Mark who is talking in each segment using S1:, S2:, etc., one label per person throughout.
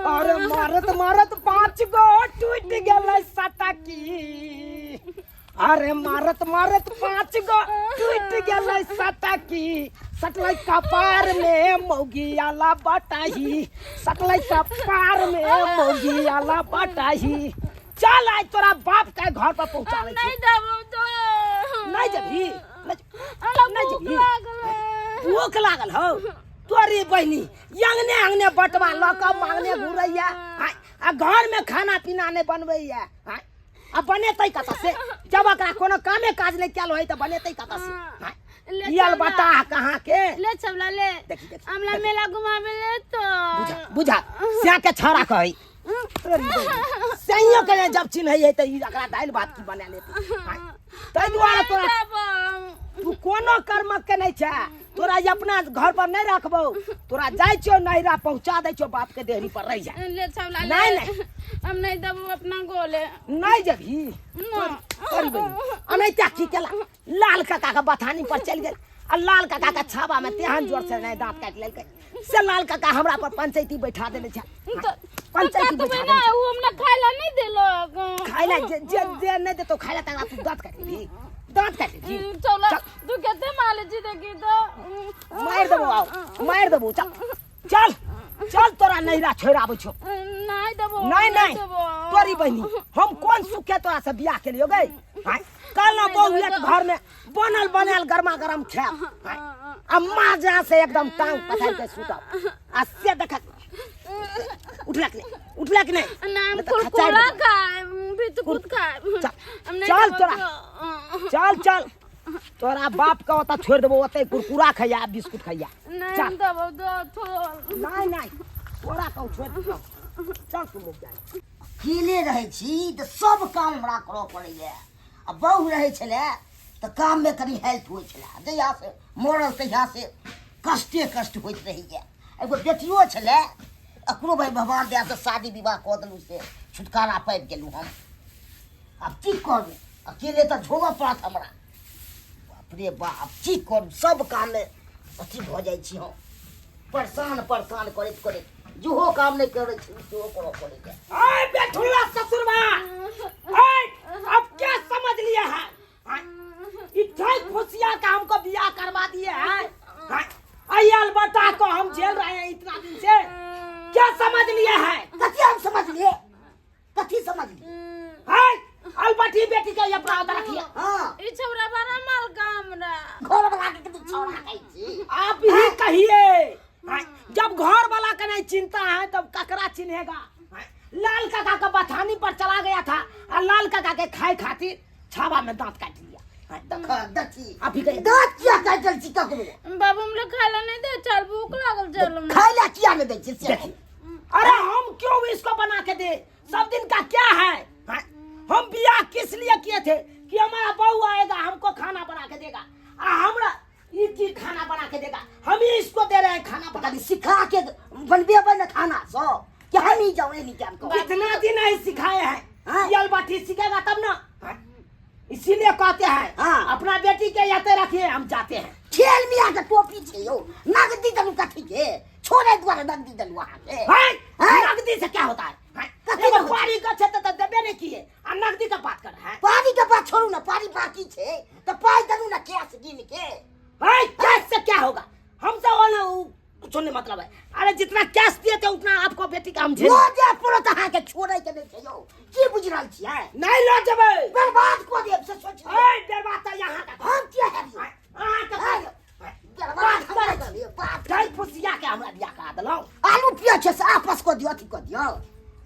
S1: अरे मारत मारत पाँच गो टूट गेलै सटकी। अरे मारत मारत पाँच गो टूट गेलै सटकी। सटलै कपार में मौगी आला बटाही, सटलै कपार में मौगी आला बटाही। चल आज तोरा बाप के घर पर पहुंचा ले।
S2: नहीं जाबो तो।
S1: नहीं जबी,
S2: हमरा
S1: नहीं
S2: भूख
S1: जबी।
S2: लागल है।
S1: भूख लागल हो तोरी बहिनी, अंगने अंगने बटवा लऽ कऽ मांगने घुरैया आ घर में खाना पीना नहीं बनबैया। आ बनेतै कतऽ से जब एकरा कोनो कामे काज नहीं कयल होय तऽ बनेतै कतऽ से?
S2: ले
S1: इयल
S2: चल ना।
S1: बता कहाँ के।
S2: ले चला ले।
S1: देखी देखी।
S2: हमरा
S1: देखी।
S2: मेला घुमाबे ले तो।
S1: बुझा बुझा स्या के छौड़ा कहै सैयो के जब चिन्है है तऽ ई एकरा दालि भात की बना लेतै? ताहि दुआरे तोरा तू कोनो कर्म के नहीं छै, तोरा ई अपना घर पर नहीं रखबो, तोरा जाइ छियो नैहरा पहुंचा दै छियो, बाप के देहरी पर रह जा।
S2: ले छौला ले।
S1: नहीं, नहीं।
S2: हम नहीं देबो अपना गोले।
S1: नहीं जबही।
S2: ना।
S1: तोरी बहिनी अनैता की केला, लाल काका के बथानी पर चलि गेल आ लाल काका के छाबा में तेहन जोर से नहीं दांत काटि लेलकै से लाल काका हमरा पर पंचायती बैठा देने छै।
S2: तो
S1: पंचायती
S2: तो
S1: बैठा
S2: ना
S1: देने छै।
S2: उ हमरा खाय ला नहीं देलक।
S1: खाय ला जे जे जे नहीं देतो खाय ला तकरा तू दांत काटि लेबही, दांत काटि लेबही।
S2: चौला
S1: चल।
S2: तू कते माले छी देखी तो।
S1: मारि देबो, आओ मारि देबो। चल चल चल, तोरा नैहरा छोड़ि आबै छौ।
S2: नहीं देबो।
S1: नहीं नहीं
S2: देबो।
S1: तोरी बहिनी हम कोन सुख के तोरा से बियाह केलियो गई? आँय, कल ना बहू एक घर में बनल बनायल गरमा गरम खायब आ माजा से एकदम टांग पसारि के सुतब आ से देख उठलक नहीं, उठलक नहीं।
S2: ना हम
S1: नहीं तऽ खचारि
S2: कुरकुरा
S1: देबो।
S2: खाए बिस्कुट खाए।
S1: चल,
S2: हम नहीं
S1: चल
S2: देबो
S1: तोरा।
S2: तो।
S1: चल चल, तोरा बाप के ओतऽ छोड़ि देबो, ओतै कुरकुरा खैया बिस्कुट खैया।
S2: नहीं
S1: चल।
S2: देबो दो थोड़।
S1: नहीं नहीं, तोरा कहूँ छोड़ि देबो, चल तू मुख जा।
S3: अकेले रहै छी तऽ सब काम हमरा करऽ पड़ैए आ बहु रहै छलै तऽ काममे कनि हेल्प होइ छलै। जहियासँ मरल तहियासँ कष्टे कष्ट होइत रहैए। एगो बेटियो छलै, एकरो भाय भगवान दयासँ शादी विवाह कऽ देलहुँ से छुटकारा पाबि गेलहुँ हम। आब की करू, अकेले तऽ झोगऽ पड़त हमरा। बाप रे बाप, की करू, सब काममे अथी भऽ जाइ छी हम परेशान परेशान करैत करैत। जेहो काम नहि करै छी सेहो करऽ पड़ैए।
S1: आय बेठुल्ला ससुरवा, आय अब क्या समझ लिए है? आय, इठे खुशिया का हमको बियाह करवा दिए हैं। आय, अयल बटा को हम झेल रहे हैं इतना दिन से, क्या समझ लिए है?
S3: कथी हम समझ लिए, कथी समझ लिए?
S1: आय अलबटी बेटी के अपना उधर रखिए।
S3: हाँ।
S2: ई छौरा बड़ा माल काम रा।
S3: घर वाला के कथी छौरा कहै छी?
S1: आप ही कहिए, आय, जब घर वाला का नहीं चिंता है तब ककरा चिन्हेगा? आय, लाल काका का बथानी पर चला गया था और लाल काका के खाए खातिर छावा में दांत काट लिया। आय,
S3: देख देखी।
S1: आप ही कहिए।
S3: दांत किया काटल छी ककरो?
S2: बाबू हमरा खाय ला नहीं दे, चल भूख लागल चल हमरा।
S3: खाय ला किया नहीं दै छी से?
S1: देखी। अरे हम क्यों इसको बना के दे, सब दिन का क्या है? आय, हम बियाह किस लिए किए थे कि हमारा बहू आएगा हमको खाना बना के देगा, आ हमरा ई की खाना बना के देगा? हम ही इसको दे रहे हैं खाना बना
S3: कभी सिखा के बनबेबै ने खाना सब कि हम ही जाओ एनी टाइम को।
S1: इतना दिन नहीं सिखाए हैं।
S3: हाँ।
S1: ये बाटी सीखेगा तब ना। हाँ। इसीलिए कहते हैं
S3: हाँ।
S1: अपना बेटी के याते रखिए, हम जाते हैं।
S3: खेल मिया के टोपी छै यौ, नगदी देलू कथी के? छोड़े दुआरे नगदी देलू अहाँके।
S1: हैं?
S3: हैं?
S1: नगदी से क्या होता है? हैं?
S3: कथी
S1: एगो
S3: होता है?
S1: पानी का क्षेत्र तो देबे नहीं किए आ नगदी का बात कर रहा है।
S3: पानी के बात छोड़ू ना, पानी बाकी छै तऽ पाइ देलू ना कैश गिन के।
S1: हैं? कैश से क्या होगा? हमसे वो ना वो कुछ नहीं मतलब है। अरे जितना कैश दिए थे उतना आपको बेटी का हम झेल।
S3: लऽ जाय पड़त अहाँके, छोड़े के नहि छै यौ। की बुझि रहल छियै?
S1: नहीं लऽ जेबै।
S3: बर्बाद कऽ देब से सोच लियौ।
S1: ऐ बर्बाद तऽ यहाँ का
S3: हम किया हेबै?
S1: अहाँ के
S3: हैं? बर्बाद हमरा करियौ, बात
S1: कई फुसिया के हमरा बियाह करा देलहुँ।
S3: आलू प्याज छै से आपस कऽ दियौ, अथी कऽ दियौ।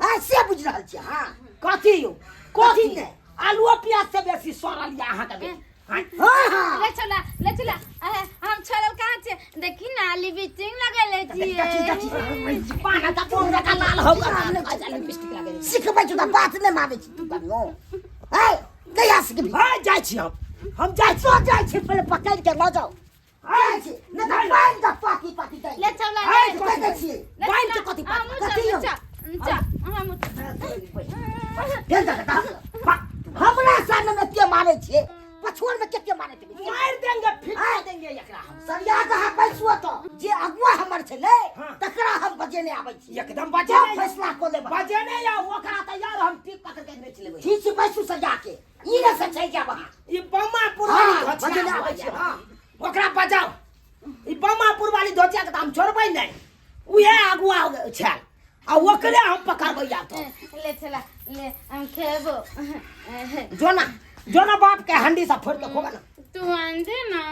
S3: हैं, से बुझि रहल छियै अहाँ?
S1: कथी यौ?
S3: कथी
S1: कथी
S3: नहि?
S1: आलूओ प्याज से बेसी सड़ल यऽ अहाँके बेटी।
S3: हाँ हाँ।
S2: ले चला ले चला। अहे, हम छोड़ल कहाँ छे? देखी ना लिपस्टिक लगेले छियै।
S1: पाना का पोंग का लाल हो गया लिपस्टिक लगे।
S3: सिखबै छौ तऽ बात नहि मानै छी तू कहियो। है कहिया सिखबी?
S1: हाँ जाइ छी हम, हम जाइ छी।
S3: तो जाइ छी, पहिले पकड़ि के लऽ जाउ। जाइ छी नहि तऽ पानि दऽ पाकी पाकी दै।
S2: ले चला
S1: है,
S2: ले।
S3: कहि दै छियै।
S2: ले
S1: पानि
S2: चला।
S1: के कथी पाकी?
S2: हमहूँ
S3: कथी
S2: चल,
S3: यौ?
S2: चल, चल, हमहूँ चल।
S3: भेल दऽ कऽ हमरा सामने के मारै छियै, पछोड़ में के के मारै छियै?
S1: मार देंगे, फिर मार देंगे एकरा हम।
S3: सरिया कहाँ पैसो तो जे अगुआ हमर छलै
S1: हाँ।
S3: तकरा हम बजेने आबै छी।
S1: एकदम बजे
S3: जो
S1: नहीं।
S3: फैसला फैसला कऽ लेबै।
S1: बजेने या ओकरा तऽ यार हम टीप पकड़ के बेच लेबै।
S3: ठीक छै, बैसू सजा के, ई ने से चलि जायब अहाँ।
S1: ई बम्मापुर वाली
S3: हाँ,
S1: धोतिया
S3: बजेने आबै छी, हाँ।
S1: ओकरा बजाउ। ई बम्मापुर वाली धोतिया के तऽ हम छोड़बै नहि, उहे अगुआ हो गेल छल आ ओकरे हम पकड़बै या तो।
S2: ले चला ले, हम खेबो।
S1: जो ना, जो ना, बाप के हंडी से फोड़ के खोबा ना।
S2: तू आन दे ना।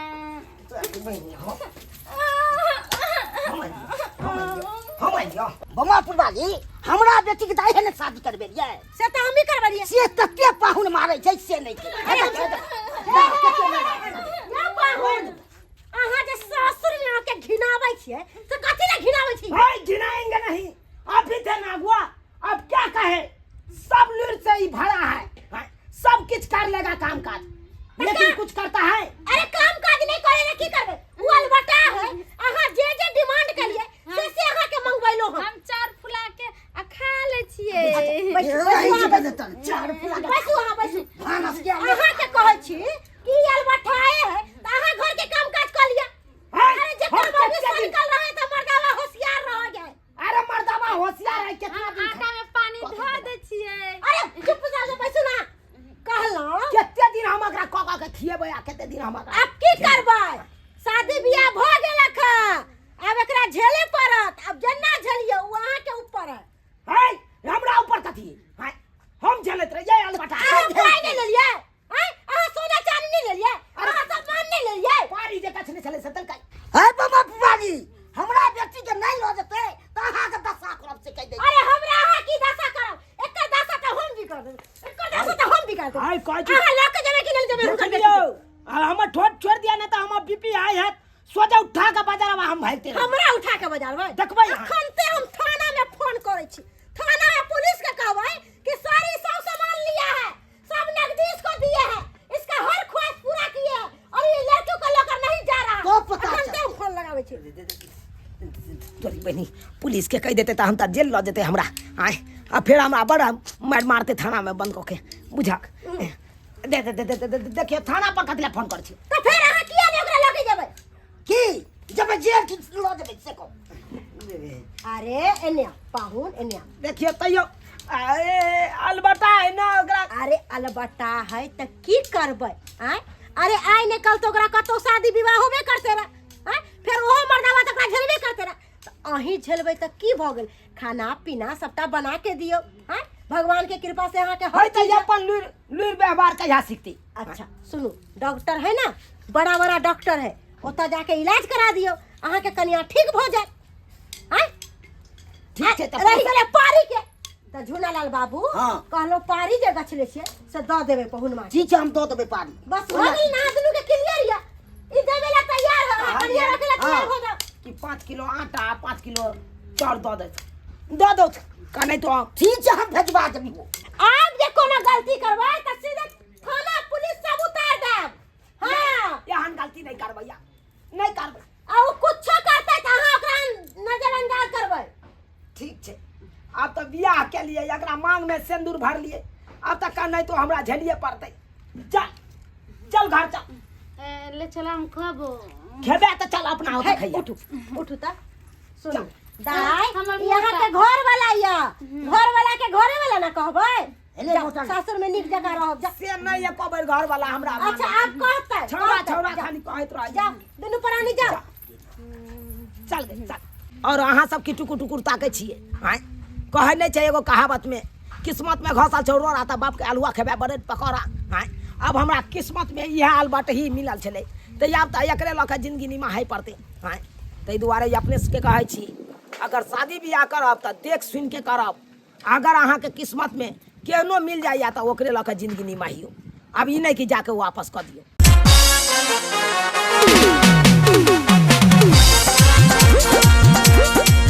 S1: हम आइयो।
S3: बमापुर वाली हमरा बेटी के दाई है ने शादी करबे लिए।
S4: से तऽ हमही करबलियै।
S3: से तते पाहुन मारै छै से नहि के।
S4: ना पाहुन, अहाँ जे सासुर में आके घिनाबै छियै से कथी लए घिनाबै छी?
S1: भाई गिनाएंगे नहीं, अभी थे नागुआ, अब क्या कहे, सब लूर से ही भरा है, हाँ, सब किछ कर लेगा काम काज, लेकिन कुछ करता है?
S4: अरे काम काज नहीं करे ले की करबै, उ अलबटा है। अहाँ जे जे डिमांड करिए से से अहाँ के मंगबैलो हम।
S2: हम चार फुला के आ खा ले छियै।
S4: बैसू,
S3: रहै
S4: बैसू,
S3: छै
S4: अहाँ बैसू।
S3: तन चार फुला के।
S4: बैसू अहाँ, बैसू।
S3: भानस के आने।
S4: अहाँ के कहै छी कि ई अलबटाए है तऽ अहाँ घर के काम काज कऽ लिअ।
S1: है,
S4: अरे जेकर
S1: हम
S4: मर्दी
S1: कते दिन-
S4: सनकल रहे तऽ मर्दावा होशियार रह जाए।
S1: अरे मर्दावा होशियार है कितना
S2: हम
S1: दिन
S2: आटा में पानी धो दे छियै।
S4: अरे चुप जा के बैसू ना, कहलहुँ
S1: कते दिन हम एकरा कऽ कऽ के खिएबै आ कते दिन हम एकरा
S4: आब की करबै, शादी बियाह भऽ गेल अखन, आब एकरा झेले पड़त। आब जेना झेलियौ ओ अहाँके ऊपर है।
S1: है, हमरा ऊपर कथी है, हम झेलैत रहियै अलबटा।
S4: अहाँ पाइ नहि लेलियै? आँय, अहाँ सोना चानी नहि लेलियै? अहाँ सामान नहि लेलियै?
S1: पारी जे कछ नहि छलै से देलकै।
S3: है बमापुर वाली, हमरा बेटी के नहि लऽ जेतै तऽ अहाँके दशा करब से कहि दै छी।
S4: अरे हमरा अहाँ की दशा करब, एकर दशा तऽ हम बिगाड़ देब, एकर दशा तऽ हम बिगाड़ देब।
S1: आइ कहै छी।
S4: अहाँ लऽ के जेबै कि नहि जेबै हुनकर
S1: देख
S4: बेटी
S1: लियौ,
S4: के?
S1: आ हमर ठोर छोड़ि दिया ना तऽ हमर बीपी हाई हैत, सोझे उठा के बाजार हम भागते रहब।
S4: हमरा उठा के बाजार में
S1: देखबै अहाँ।
S4: अखन ते हम थाना में फोन करै छी, थाना में पुलिस के कहबै कि सारी सब सामान लिया है, सब नकदी इसको दिए है, इसका हर ख्वाहिश पूरा किए है और ये लड़की को लेकर नहीं जा रहा।
S3: तो पता
S4: अखन
S3: चल।
S4: ते हम फोन लगाबै छी।
S1: तोरी बहिनी, पुलिस के कहि देते तऽ हम तऽ जेल लऽ जेतै हमरा। आय आ फेर हमरा बड़ मारि मारते थाना में बंद कऽ के, बुझक। दे दे दे दे दे दे, देखियौ थाना पर कथी लए फोन करै छी?
S4: तऽ फेर अहाँ किया नहि ओकरा लऽ के जेबै?
S3: की जेबै जेल की लऽ जेबै से कहू।
S4: अरे एने आ, पाहुन एने आ।
S1: देखियौ तैयो ए अलबटा है ना ओकरा।
S4: अरे अलबटा है तऽ की करबै? आँय, अरे आइ ने कल तऽ ओकरा कतौ शादी विवाह होबे करते रह, आँय, फेर ओहो मर्दावा तऽ ओकरा झेलबे करते रह, तऽ अहीं झेलबै तऽ की भऽ गेल? खाना पीना सबटा बना के दियौ। आँय, भगवान के कृपा से अहाँके हर
S1: है तऽ
S4: चीज है।
S1: अपन लुरि लुरि व्यवहार कहिया सीखती?
S4: अच्छा सुनू, डॉक्टर है ना, बड़ा बड़ा डॉक्टर है, ओतऽ जाके इलाज करा दियौ, अहाँके कनिया ठीक भऽ जायत। आँय,
S1: ठीक छै तऽ
S4: रहि गेलै पारी के, तऽ झुनालाल बाबू
S3: हाँ।
S4: कहलहुँ पारी जे गछले छियै से दऽ देबै पहुनमा।
S3: ठीक छै, हम दऽ देबै पारी।
S4: बस भऽ गेल ना, दुनू के क्लियर यऽ, ई देबै ला तैयार है, अहाँ कनिया रखै ला तैयार हो जाउ।
S1: कि 5 किलो आटा 5 किलो चाउर दऽ दे, दऽ दौ कने तो।
S3: ठीक छै, हम भेजबा देबै।
S4: आब जे कोनो गलती करबै तऽ सीधे थाना पुलिस सब उतार देब। हाँ,
S1: एहन गलती नहि करबै या नहि करबै।
S4: आ ओ कुछो करतै तऽ अहाँ ओकरा नजरअंदाज करबै।
S1: ठीक छै, आब तऽ बियाह केलियै, एकरा मांग में सिंदूर भरलियै, आब तऽ कने तो हमरा झेलिए पड़तै। चल चल घर चल।
S2: ए, ले चला, हम खबो।
S1: खेबे तऽ चल अपना ओतऽ
S4: हे,
S1: खइया।
S4: उठू उठू तऽ सुनू दाई,
S2: हमर
S4: यहाँ के घर वाला या घर वाला के घरे वाला ना कहबै?
S3: हेले
S4: जाउ,
S3: मोटर।
S4: सासुर में नीक जगह रहब, जा।
S1: से नहीं एको बेर घर वाला हमरा माने।
S4: अच्छा आब कहतै,
S1: छौड़ा
S4: कहतै,
S1: छौड़ा
S4: जाउ,
S1: खाली कहैत रहै।
S4: जाउ दुनू प्राणी जाउ।
S1: चल गे चल। और अहाँ सब की टुकुर टुकुर ताकै छियै? आँय, कहै नहि छै एगो कहावत में, किस्मत में घसल छौ रोड़ा तऽ बाप के अलुआ खेबै बड़े पकौड़ा। आँय, अब हमरा किस्मत में इएह अलबटही मिलल छलै तऽ आब तऽ एकरे लऽ कऽ जिंदगी निमाहै पड़तै। आँय, ताहि दुआरे अपने सबके कहै छी, अगर शादी बियाह करब तऽ देख सुनिके करब। अगर अहाँके किस्मत में केहनो मिल जाइए तऽ ओकरे लऽ कऽ जिंदगी निमाहियौ, आब ई नहि कि जाके वापस कऽ दियौ।